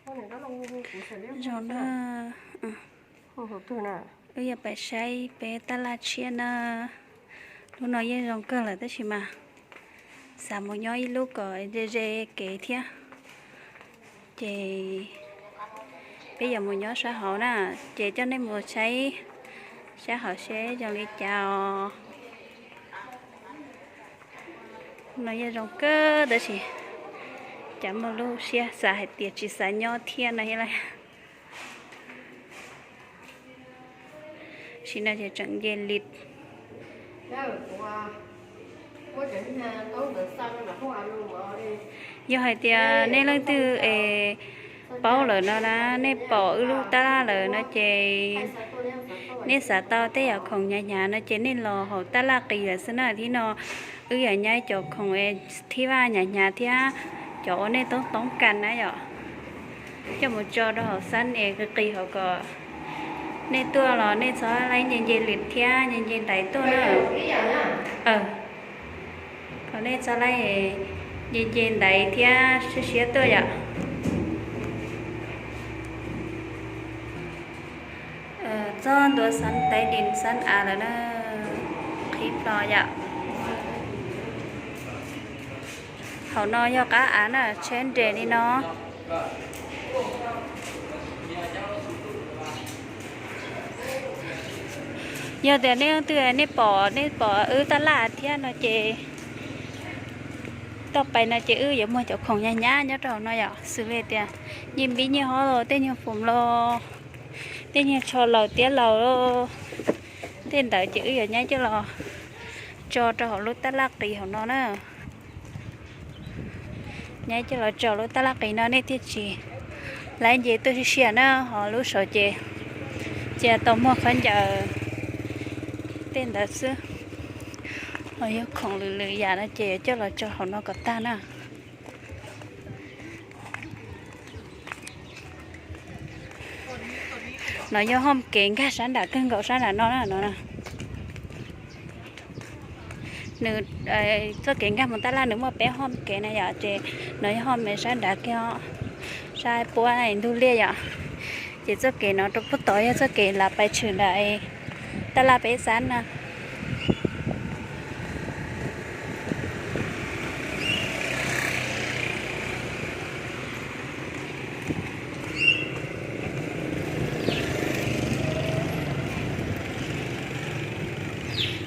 Zoo na, wb yuav pais saib peb tab laj tshiab na. Lub no yeej zoo kawg lawm tab sis mas xav mus nyob ib lub kom ze ze kev thiab. Ces peb yuav mus nyob sab hauv na, ces coj nej mus saib sab hauv seb zoo li cas os. No yeej zoo kawg tab sis cas muaj lub siab xav hais tias tsis xav nyob thiab no thiab lauj. Sim no ces tseem nce li. Yog hais tias nej leej twg es paub lawm no na, nej pom wb lub tab laj lawm no ces nej xav tau tej yam khoom hnyav hnyav no ces nej los hauv tab laj qis lawm xwb na. Thib no wb yog nyob cov khoom thib vaj hnyav hnyav thiab cov uas nej toob toob kas na yom, coj mus tso rau hauv xab es qis qis hauv kom nej tuaj los nej txhob laib nce nce lwm thiab nce nce ntaiv tuaj na. Kom nej txhob laib nce nce ntaiv thiab siab siab tuaj yom. Txog ntua xab tais dis xab av lawm na, qhib plo yom. Hauv no yog qab av na, tsheb nres li no. Yog tias nej leej twg nej pom, nej pom wb tab laj thiab no ces toj pais no ces wb yuav muag cov khoom hnyav hnyav nyob rau hauv no yom, xws li tias nyiaj npib nyiaj hob los, tej nyuag foom los, tej nyuag tsho laus tiab laus, tej ntawd ces wb yuav nyab coj los tso rau hauv lub tab laj qis hauv no na. Nyab coj los tso lub tab laj qis no nej thiaj tsis laib nce tuaj siab siab na. Ho lub saud ces cia tau muag khaub ncaws tej ntawd xwb. Ho yog khoom lwm lwm yam no ces yuav coj los tso hauv no kom tag na. No yog hom kev nkag sab nram kawg nkaus sab nram no na no. Nws, txoj kev nkag mus tab laj nws muaj peb hom kev na yom, ces no yog hom sab nrad kiag, sab puab ntug liaj yom. Ces txoj kev no rau puag tod yog txoj kev lav pais tshwm nram tab laj peb xab na.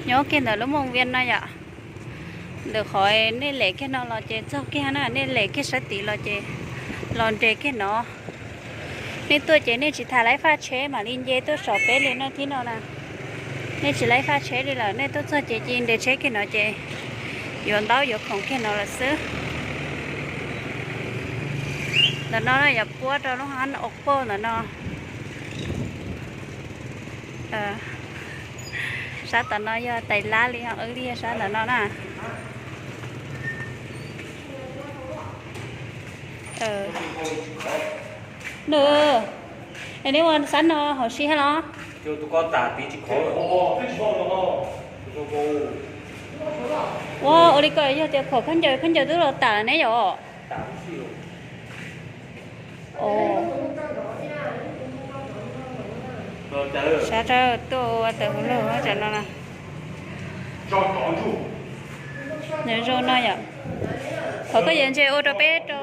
Nyob kiag ntawm lub moos Vias no yom. Ntawm qhov nej lem kiag no los ces txog kiag na, nej lem kiag sab tid los ces los nres kiag no. Nej tuaj ces nej tsis tas laib faj tsheb mam li nce tuaj saum peb li no thiab no na. Nej tsis laib faj tsheb li lawm, nej tuaj txog ces cia nres tsheb kiag no ces yuav ntaub yuav khoom kiag no lawm xwb. Ntawm no yog puab rau lub hab ua poj ntawm no. Sab tom no yog tais lab li, wb li sab ntawm no na. Nws, es neb ua sab no hauv si hab los? Ua ua li ko yog tias khaum khaub ncaws, khaub ncaws twb los tas ne yom? Sab rau tuaj ua tawm hauv lub tam no na. Nws zoo no yom. Thaum koj yuav ntses ua rau peb rau.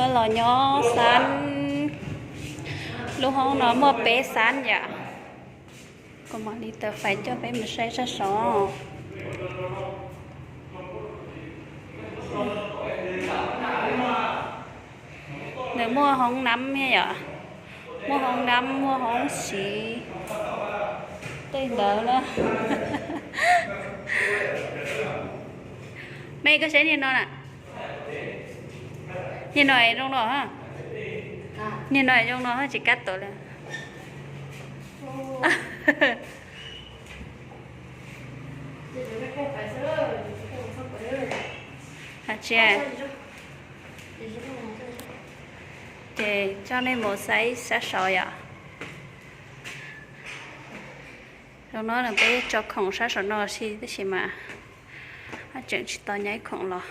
Los nyob xab, lub hoob no muaj peb xab yom. Kuv mam li taws fais coj peb mus saib sab saud. Nws muaj hoob nab thiab yom, muaj hoob nab, muaj hoob siv tej ntawd na. Mej koj saib niag no na, niag no zoo no, niag no zoo no tsis kab tuav li. Ces, ces coj nej mus saib sab saud yom. Zoo no peb tso khoom sab saum no si tab sis mas tseem tsis tau nyaib khoom los.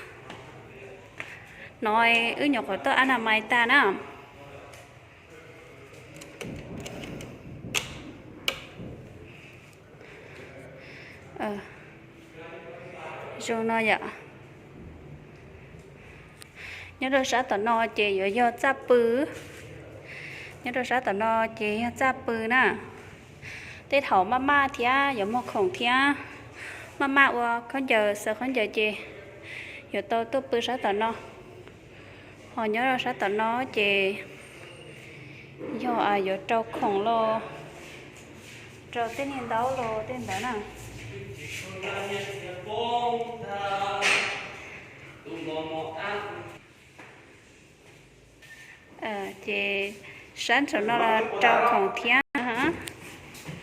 No wb nyuam qhuav tuaj a na mais tag na. Zoo no yom. Nyob rau sab tom no ces yuav yog txaj pw. Nyob rau sab tom no ces yog txaj pw na. Tej thaum maj maj thiab yuav muag khoom thiab, maj maj ua khaub ncaws xaws khaub ncaws ces yuav tau tuaj pw sab tom no. Ho nyob rau sab tom no ces yog yuav rau khoom los, rau tej niag ntaub los tej ntawd na. Ces sab saum no los rau khoom thiab.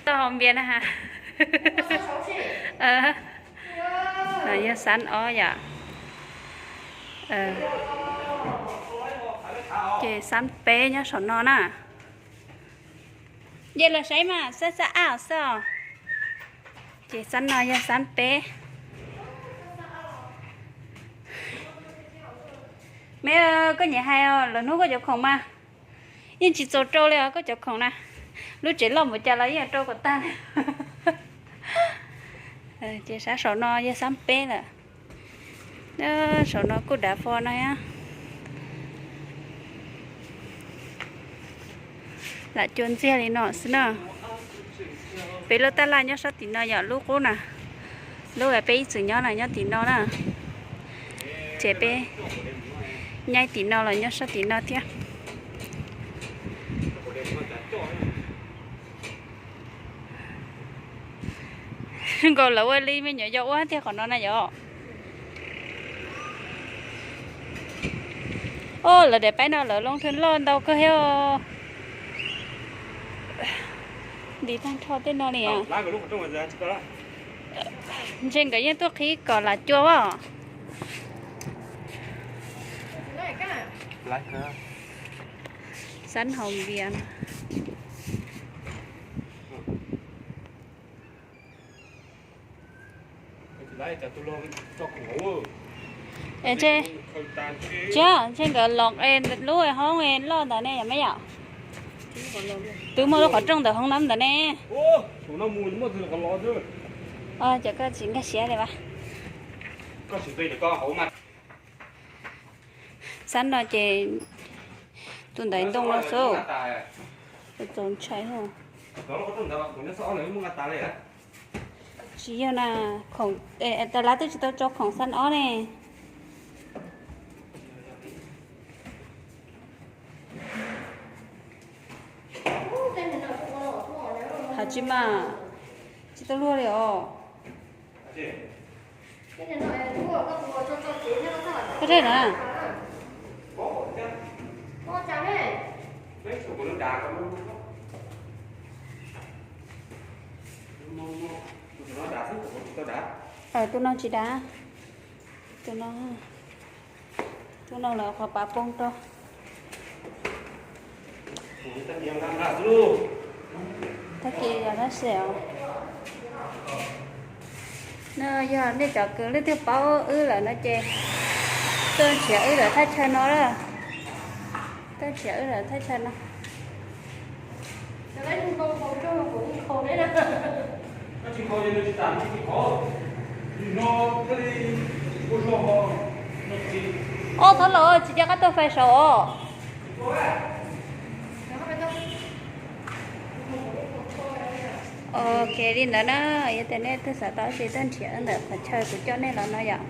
Tau hau npias na ha. Yog xab ob yom. Ces xab peb nyob saum no na. Yej los saib mas xab xab ab xwb os. Ces xab no yog xab peb. Me, koj nyiam hais os, lwm hnub koj cov khoom mas yeej tsis txaus rau li os koj cov khoom na. Lub tsev loj npaum cas los yeej rau kom tag li. Ces sab saum no yog xab peb lawm. Saum no kuj dav fo no. Lam cua ntxiag li no xwb na. Peb lub tab laj nyob sab tim no yom, lub qub na, lub uas peb ib txwm nyob na nyob tim no na. Ces peb nyaib tim no los nyob sab tim no thiab. Nkaus lawv ua li me nyuam yaus ua tiag qhov no na yom. Os, lawv daim paib no lawv loo thwv loj ntau kawg thiab. Nti tag nrho tej no li. Ntshe nkawd yeej tuaj qhib kom lam cua as. Xab hau npias. Tsis, ntshe nkawd los lub hoob loj ntawd ne yom me yom. Twb muaj lub qhov rooj ntawm hoob nab ntawd ne. Ces koj tsis nkag siab li as. Xab no ces tus ntawd ntoo no xwb. Txaus ntshai. Tsis yog na, khoom, tas lab twb tsis tau tso khoom xab ob ne. Hais tsis mas, tsis tau luag li os. Koj tseg na. Tus no tsis dav. Tus no, tus no lawv qhov pav poob rau. Tag kis yog tab sis os. No yog nej cov kwv leej twg paub wb lawm no ces tuaj nrhiav wb lawm thaj chaw no lawm. Tuaj nrhiav wb lawm thaj chaw no. Ob, thov los tsis nco qab tuaj fais saud os. Ok, li ntawd na, yog tias nej twg xav tau tsis tuaj nrhiav ntawm qhov chaw kuv coj nej los no yom.